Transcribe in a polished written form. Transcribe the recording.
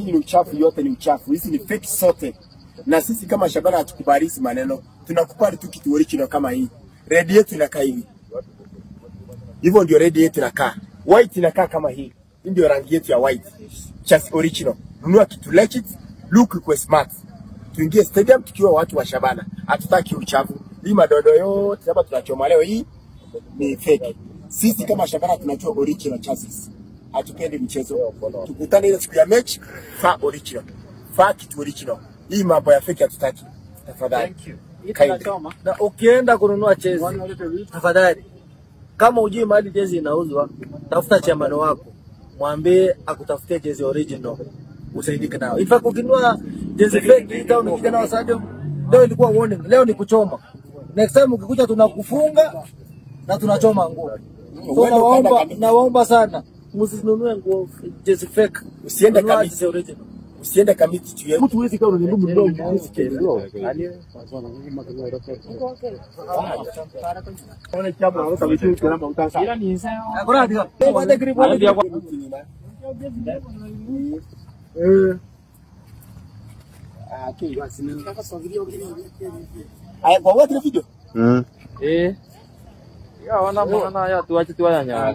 Hii ni uchafu, yote ni uchafu. Hizi ni fake sote. Na sisi kama Shabana hatukubali hizi maneno. Tunakubali tu kitu original kama hii. Red yetu inakaa hivi. Hivyo ndio red yetu inakaa. White inakaa kama hii. Hii ndio rangi yetu ya white. Just original. Nunua kitu legit, look iko smart. Tuingie stadium tukiwa watu wa Shabana. Hatutaki uchafu. Hii madodo yote hapa tunachoma leo hii ni fake. Sisi kama Shabana tunajua original chassis. Hatupendi mchezo. Tukutane ile siku ya mechi, fa original. Fa kitu original. Hii mambo ya fake hatutaki. Tafadhali. Thank you. Kindly. Na ukienda kununua jezi, tafadhali, kama hujui mahali jezi inauzwa, tafuta chairman wako, mwambie akutafutie jezi original, usaidike nayo. In fact, ukinunua jezi fake hii town ukija nayo stadium, leo ilikuwa warning, leo ni kuchoma. Next time ukikuja tunakufunga na tunachoma nguo. So Uende ukaenda Kamiti. Nawaomba sana msinunue nguo jezi fake. Usiende Nunua Kamiti. jezi original. Usiende Kamiti juu yetu. Mtu huwezi kama unanunua mdomo. Aya, kwa what video? Eh. Ya wana mwana ya tuache tuanya.